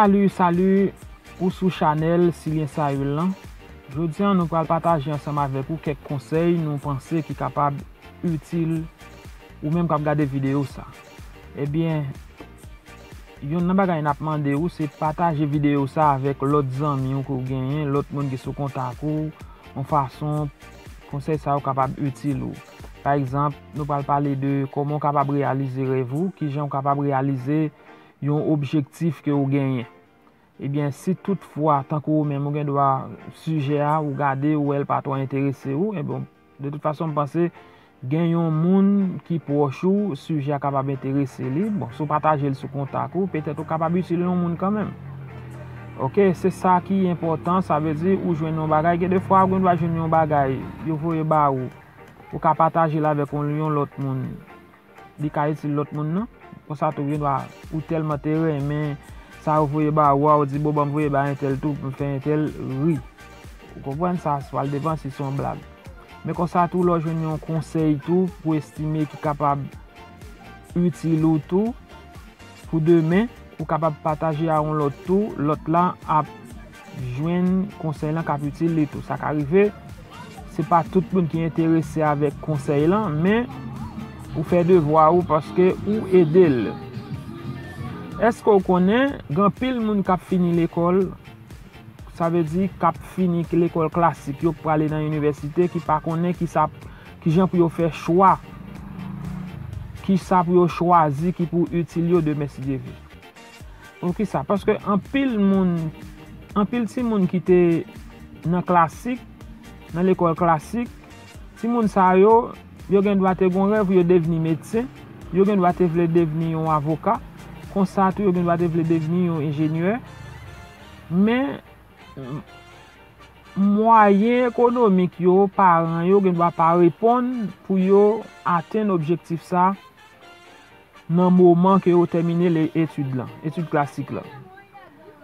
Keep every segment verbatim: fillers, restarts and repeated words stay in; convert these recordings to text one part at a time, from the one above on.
Salut, salut, ou sou chanèl Silyen Sayul lan. Jodi a, nou pral pataje ansanm avèk ou kèk konsèy nou panse ki kapab itil ou menm k ap gade videyo sa. Ebyen, yonn nan bagay n ap mande ou, se pataje videyo sa avèk lòt zanmi w ke w genyen, lòt moun ki sou kontak ou, yon fason konsèy sa yo kapab itil ou. Pa egzanp, nou pral pale de kòman w kapab reyalize rèv ou, kijan w kapab reyalize yon objektif ke w genyen. Ebyen, si toutfwa, tankou ou menm, ou gen dwa sijè a, ou gade, ou wè l pa twò enterese ou, ebyen, de tout fason, m panse, gen yon moun ki pwòch ou, sijè a kapab enterese li. Bon, si w pataje l sou kontak ou, petèt ou kapab itil yon moun kanmenm. Oke, se sa ki enpòtan, sa vle di ou jwenn yon bagay, gen de fwa ou gen dwa jwenn yon bagay, yo voye ba ou, ou ka pataje l avèk yon, yon lòt moun. Li ka itil lòt moun nan. Konsa tou, gen dwa ou tèlman te renmen sa yo voye ba ou a, ou di, bon, ban m voye ba entèl tou, pou m fè entèl ri. Ou konprann sa, sa pral depann si se yon blag. Men konsa tou, lè w jwenn yon konsèy tou, pou estime ki kapab itil ou tou, pou demen, ou kapab pataje a yon lòt tou, lòt la ap jwenn konsèy lan k ap itil li tou. Sa ka rive, se pa tout moun ki enterese avèk konsèy lan, men ou fè devwa ou paske ou ede l. Èske w konnen, gen anpil moun k ap fini lekòl, sa vle di k ap fini lekòl klasik, yo prale nan inivèsite, ki pa konnen ki sa, kijan pou yo fè chwa, ki sa pou yo chwazi, ki pou itil yo demen, si Dye vle. Poukisa? Paske anpil moun, anpil timoun ki te nan klasik, nan lekòl klasik, timoun sa yo, yo gen dwa te gon rèv pou yo devni medsen, yo gen dwa te vle devni yon avoka, konsa tou yo gen dwa te vle devni yon enjenyè. Men, mwayen ekonomik yo, paran yo gen dwa pa reponn pou yo atenn objektif sa nan moman ke yo tèmine le etid lan, etid klasik lan.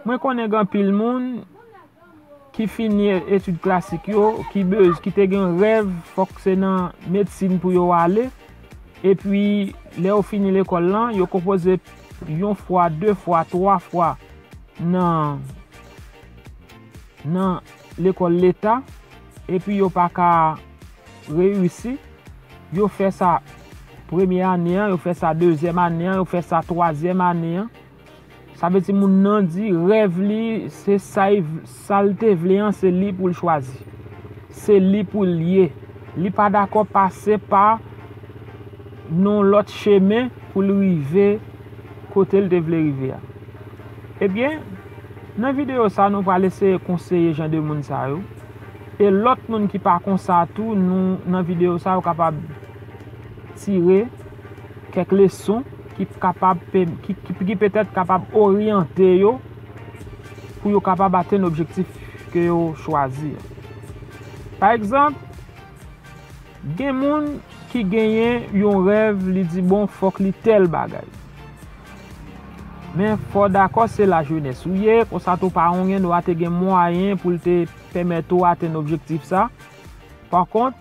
Mwen konnen gen anpil moun ki fini etid klasik yo, ki bez, ki te gen rèv, fòk se nan medsin pou yo ale. Epi, lè yo fini lekòl lan, yo konpoze yon fwa, de fwa, twa fwa nan, nan lekòl leta, epi yo pa ka reyisi. Yo fè sa premye ane an, yo fè sa dezyèm ane an, yo fè sa twazyèm ane an. Sa vle di moun nan di rèv li, se sa l, sa l te vle an, se li pou l chwazi. Se li pou l ye. Li pa dakò pase pa yon lòt chemen pou l rive kote l te vle rive a. Ebyen, nan videyo sa, nou pral eseye konseye jan de moun sa yo. E lòt moun ki pa konsa tou, nou, nan videyo sa, yo kapab tire kèk leson ki kapab, ki, ki, ki petèt kapab oryante yo pou yo kapab atenn objektif ke yo chwazi a. Pa egzanp, gen moun ki genyen yon rèv, li di, bon, fòk li tèl bagay. Men, fò w dakò, se lajenès ou ye, konsa tou paran w gen dwa te gen mwayen pou l te pèmèt ou atenn objektif sa. Pa kont,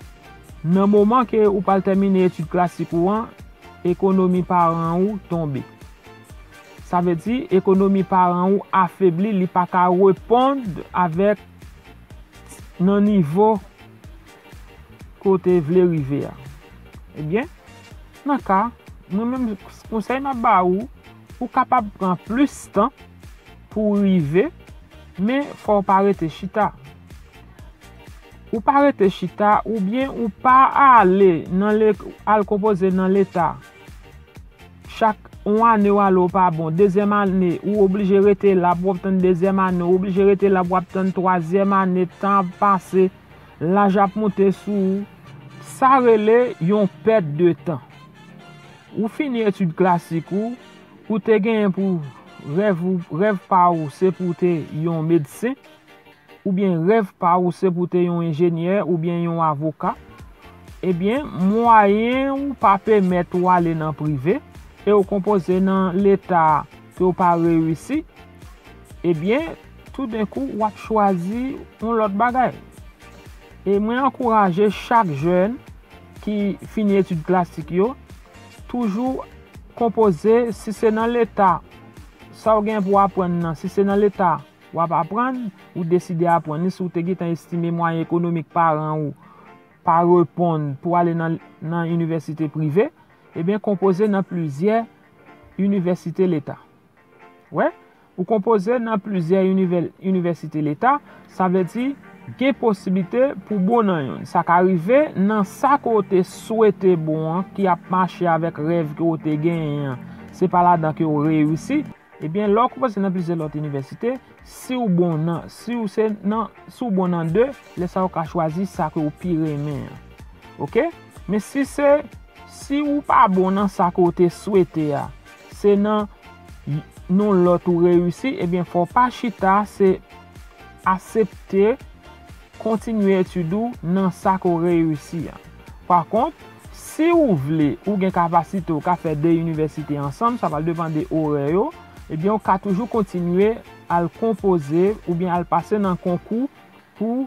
nan moman ke ou pral tèmine etid klasik ou an, ekonomi paran ou tonbe. Sa vle di, ekonomi paran ou afebli, li pa ka reponn avèk nan nivo ke w te vle rive a. Ebyen, nan ka, mwen menm, konsèy m ap ba ou, ou kapab pran plis tan pou w rive, men fò w pa rete chita. Ou pa rete chita, oubyen ou pa ale nan le, al konpoze nan leta. Chak yon ane w ale, w pa bon. Dezyèm ane, ou oblije rete la pou w ap tann dezyèm ane, ou oblije rete la pou w ap tann twazyèm ane, tan ap pase, laj ap monte sou ou. Sa rele yon pèt de tan. Ou fini etid klasik ou, ou te genyen pou rèv ou, rèv pa ou, se pou w te yon medsen, oubyen rèv pa ou, se pou w te yon enjenyè, oubyen yon avoka. Ebyen, mwayen ou pa pèmèt ou ale nan prive, e ou konpoze nan leta ke w pa reyisi, ebyen, toudenkou, w ap chwazi yon lòt bagay. E mwen ankouraje chak jèn ki fini etid klasik yo, toujou konpoze, si se nan leta, Sa w gen pou aprann nan, si se nan Leta w ap aprann, ou deside aprann li, si w te gentan estime mwayen ekonomik paran ou pa reponn pou ale nan, nan inivèsite prive, ebyen, konpoze nan plizyè inivèsite Leta. Wè, ou konpoze nan plizyè inivè-, inivèsite Leta, sa vle di gen posiblite pou bon nan youn. Sa ka rive nan sa ke w te swete bon an, ki ap mache avèk rèv ke w te genyen an, se pa ladan ke w reyisi. Ebyen, lè w konpoze nan plizyè lòt inivèsite, si w bon nan, si w se nan, si w bon nan de, lè sa a w ka chwazi sa ke w pi renmen an. Oke? Men si se, si w pa bon nan sa ke w te swete a, se nan, nan lòt ou reyisi, ebyen, fò w pa chita, se aksepte kontinye etid ou nan sa ke w reyisi an. Pa kont, si w vle, ou gen kapasite, w ka fè de inivèsite ansanm, sa pral depann de orè yo, ebyen, w ka toujou kontinye al konpoze oubyen al pase nan konkou pou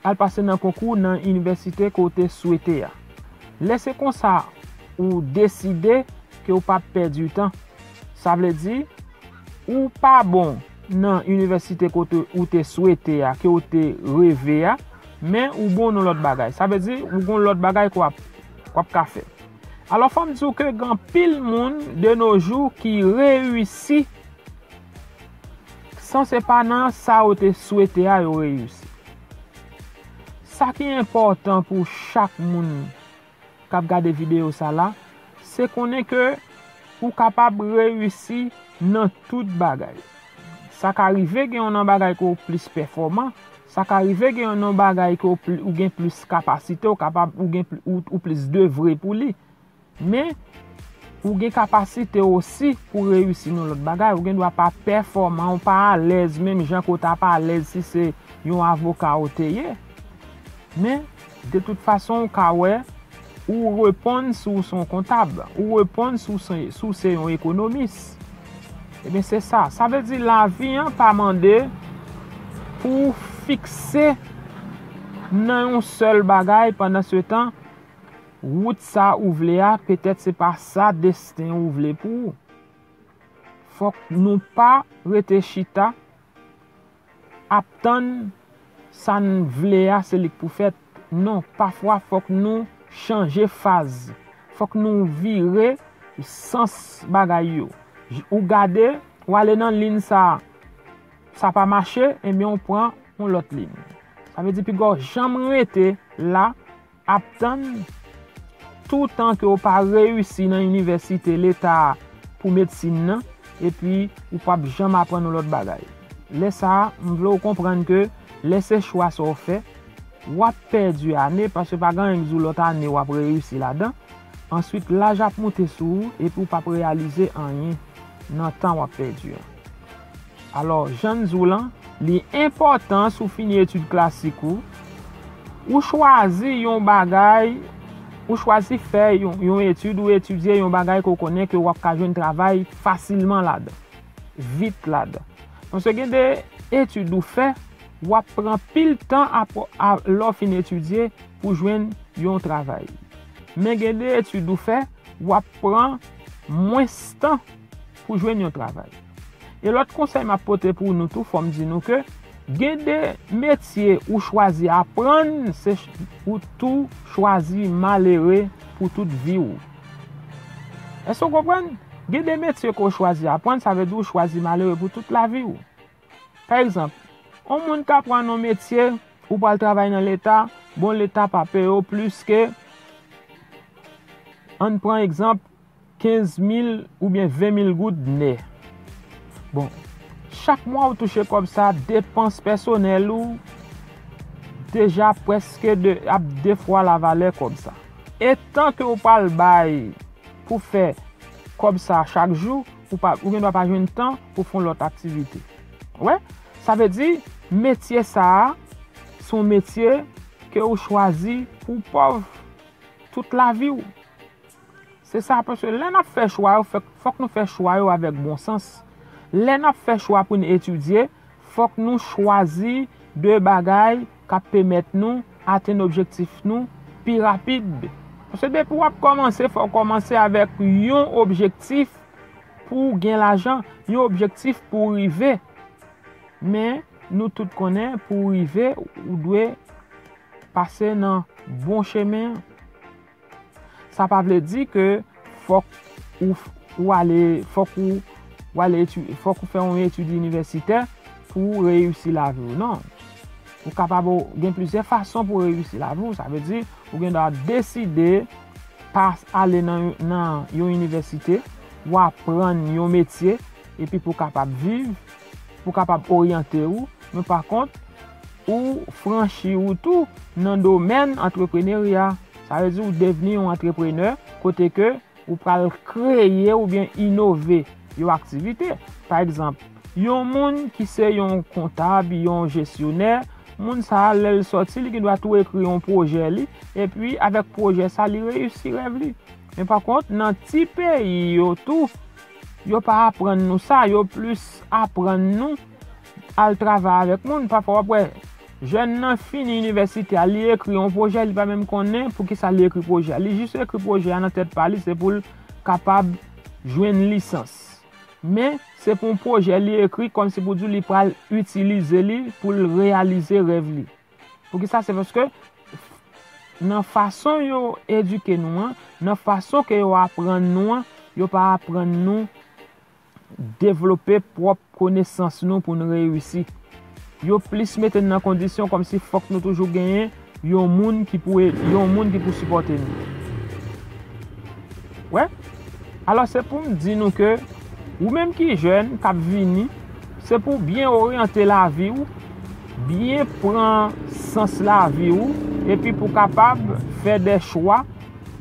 al pase nan konkou nan inivèsite ke w te swete a. Lè se konsa, ou deside ke w p ap pèdi tan. Sa vle di, ou pa bon nan inivèsite kote ou te swete a, ke w te reve a, men ou bon nan lòt bagay. Sa vle di, ou gon lòt bagay ke w ap, w ap ka fè. Alò, fò m di w ke gen anpil moun de nos jours ki reyisi san se pa nan sa yo te swete a yo reyisi. Sa ki enpòtan pou chak moun k ap gade videyo sa la, se konnen ke ou kapab reyisi nan tout bagay. Sa ka rive gen yon nan bagay ke w plis pèfòman, sa ka rive gen yon nan bagay ke w pli, ou gen plis kapasite, ou kapab, ou gen pli, ou, ou plis devwe pou li. Men, ou gen kapasite osi pou reyisi nan lòt bagay. Ou gen dwa pa pèfòman, ou pa alèz menm jan ke w t ap alèz si se yon avoka ou te ye. Men, de tout fason, ou ka wè, ou reponn si w se yon kontab, ou reponn si w se, si w se yon ekonomis. Ebyen, se sa. Sa vle di lavi an pa mande pou w fikse nan yon sèl bagay pandan se tan, wout sa ou vle a, petèt se pa sa desten ou vle pou ou. Fòk nou pa rete chita ap tann sa n vle a, se li k pou fèt. Non, pafwa fòk nou chanje faz. Fòk nou vire sans bagay yo. J-, ou gade, ou ale nan liy sa, sa pa mache, ebyen ou pran yon lòt liy. Sa vle di piga w janm rete la ap tann toutan ke w pa reyisi nan inivèsite Leta pou medsin nan, epi ou p ap janm aprann yon lòt bagay. Lè sa a, m vle w konprann ke lè se chwa sa w fè, w ap pèdi ane, paske pa gen anyen ki di w lòt ane w ap reyisi ladan. Answit, laj ap moute sou ou, epi w p ap reyalize anyen nan tan w ap pèdi an. Alò, jan n di w lan, li enpòtan si w fini etid klasik ou, ou chwazi yon bagay, ou chwazi fè yon, yon etid, ou etidye yon bagay ke w konnen ke w ap ka jwenn travay fasilman ladan, vit ladan. Paske gen de etid ou fè, w ap pran pil tan apre, a, lè w fin etidye pou jwenn yon travay. Men gen de etid ou fè, w ap pran mwens tan pou jwenn yon travay. E lòt konsèy m ap pote pou nou tou, fò m di nou ke gen de metye ou chwazi aprann, se ch-, ou tou chwazi malere pou tout vi w. Èske w konprann? Gen de metye ke w chwazi aprann, sa vle di w chwazi malere pou tout lavi w. Pa egzanp, yon moun k aprann yon metye, ou pral travay nan Leta, bon, Leta pa peye w plis ke, ann pran egzanp, kenz mil oubyen ven mil goud nè. Bon, chak mwa ou touche kòb sa, depans pèsonèl ou deja prèske de, ap de fwa lavalè kòb sa. E tan ke ou pral bay pou fè kòb sa chak jou, ou pa, ou gen dwa pa jwenn tan pou fè yon lòt aktivite. Wè, sa vle di, metye sa a, se yon metye ke ou chwazi pou pòv tout lavi w. Se sa, paske lè n ap fè chwa yo, fèk, fòk nou fè chwa yo avèk bon sans. Lè n ap fè chwa pou n etidye, fòk nou chwazi de bagay k ap pèmèt nou atenn objektif nou pi rapid. Paske depi w ap kòmanse, fò w kòmanse avèk yon objektif pou w gen lajan, yon objektif pou w rive. Men, nou tout konnen, pou w rive, ou dwe pase nan bon chemen an. Sa pa vle di ke fòk ou, ou ale, fòk ou, ou ale etid, fòk ou fè yon etid inivèsitè pou w reyisi lavi w. Non. Ou kapab gen plizyè fason pou w reyisi lavi w. Sa vle di, ou gen dwa deside pa ale nan, nan yon inivèsite, w aprann yon metye, epi pou w kapab viv, pou w kapab oryante w. Men pa kont, ou franchi w tou nan domèn antreprenerya. Sa vle di ou devni yon antreprenè kote ke ou pral kreye oubyen inove yon aktivite. Pa egzanp, yon moun ki se yon kontab, yon jesyonè, moun sa a, lè l sòti, li gen dwa tou ekri yon pwojè li, epi avèk pwojè sa, li reyisi rèv li. Men pa kont, nan ti peyi yo tou, yo pa aprann nou sa, yo plis aprann nou al travay avèk moun. Pafwa w ap wè, jèn nan fini inivèsite a, li ekri yon pwojè, li pa menm konnen poukisa li ekri pwojè a. Li jis ekri pwojè a nan tèt pa li, se pou l kapab jwenn lisans. Men, se pou yon pwojè li ekri kòmsi pou di w li pral itilize li pou l reyalize rèv li. Poukisa? Se paske nan fason yo edike nou an, nan fason ke yo aprann nou an, yo pa aprann nou devlope pwòp konesans nou pou n reyisi. Yo plis mete n nan kondisyon kòmsi fòk nou toujou genyen yon moun ki pou e-, yon moun ki pou sipòte nou. Wè? Alò, se pou m di nou ke ou menm ki jèn k ap vini, se pou w byen oryante lavi w, byen pran sans lavi w, epi pou w kapab fè de chwa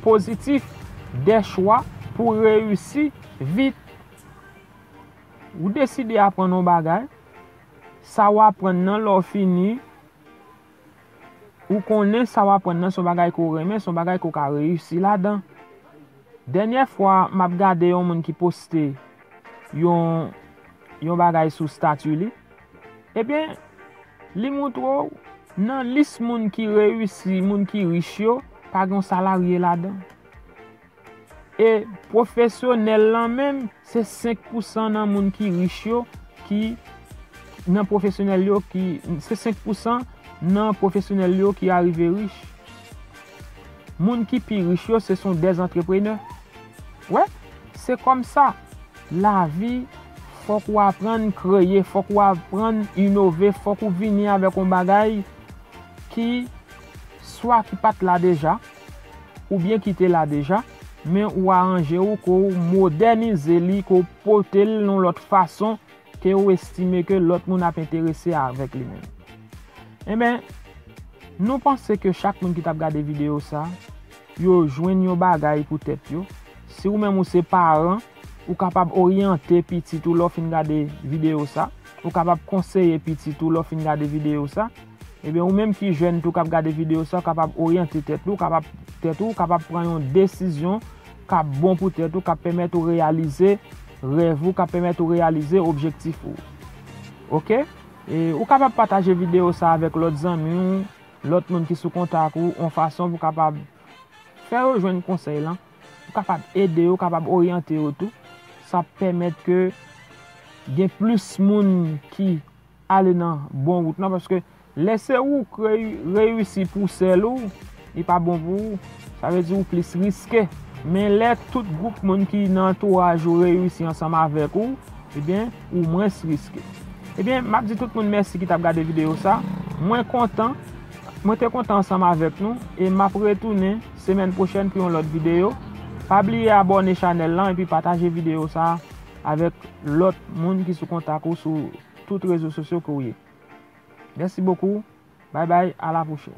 pozitif, de chwa pou reyisi vit. Ou deside aprann yon bagay, sa w aprann nan lè w fini, ou konnen sa w aprann nan se yon bagay ke w renmen, se yon bagay ke w ka reyisi ladan. Dènyè fwa m ap gade yon moun ki poste yon, yon bagay sou stati li, ebyen, li montre w nan lis moun ki reyisi, moun ki rich yo, pa gen yon salarye ladan. E pwofesyonèl lan menm, se senk pousan nan moun ki rich yo ki, nan pwofesyonèl yo ki, se senk pousan nan pwofesyonèl yo ki arive rich. Moun ki pi rich yo, se son dèz antreprenè. Wè, se kòm sa. Lavi, fòk ou aprann kreye, fòk ou aprann inove, fòk ou vini avèk yon bagay ki swa ki pa t la deja, oubyen ki te la deja, men ou aranje w, ke w modènize li, ke w pote l yon lòt fason, ke w estime ke lòt moun ap enterese avèk li menm. Enben, nou panse ke chak moun ki t ap gade videyo sa, yo jwenn yon bagay pou tèt yo. Si ou menm ou se paran, ou kapab oryante pitit ou lè w fin gade videyo sa. Ou kapab konseye pitit ou lè w fin gade videyo sa. Ebyen, ou menm ki jèn tou k ap gade videyo sa, w kapab oryante tèt ou, kapab, tèt ou, w kapab pran yon desizyon k ap bon pou tèt ou, k ap pèmèt ou reyalize rèv ou, k ap pèmèt ou reyalize objektif ou. Oke? E ou kapab pataje videyo sa avèk lòt zanmi w, lòt moun ki sou kontak ou, yon fason pou w kapab fè yo jwenn konsèy lan, ou kapab ede yo, kapab oryante yo tou. Sa ap pèmèt ke gen plis moun ki ale nan bon wout lan, paske lè se ou k reyi-, reyisi pou sèl ou, li pa bon pou ou. Sa vle di ou plis riske. Men lè tout gwoup moun ki nan antouraj ou reyisi ansanm avèk ou, ebyen, ou mwens riske. Ebyen, m ap di tout moun mèsi ki t ap gade videyo sa. Mwen kontan, mwen te kontan ansanm avèk nou, e m ap retounen semèn pwochèn pou yon lòt videyo. Pa bliye abòne chanèl lan epi pataje videyo sa avèk lòt moun ki sou kontak ou sou tout rezo sosyo ke w ye. Merci beaucoup. Bye bye, à la prochaine.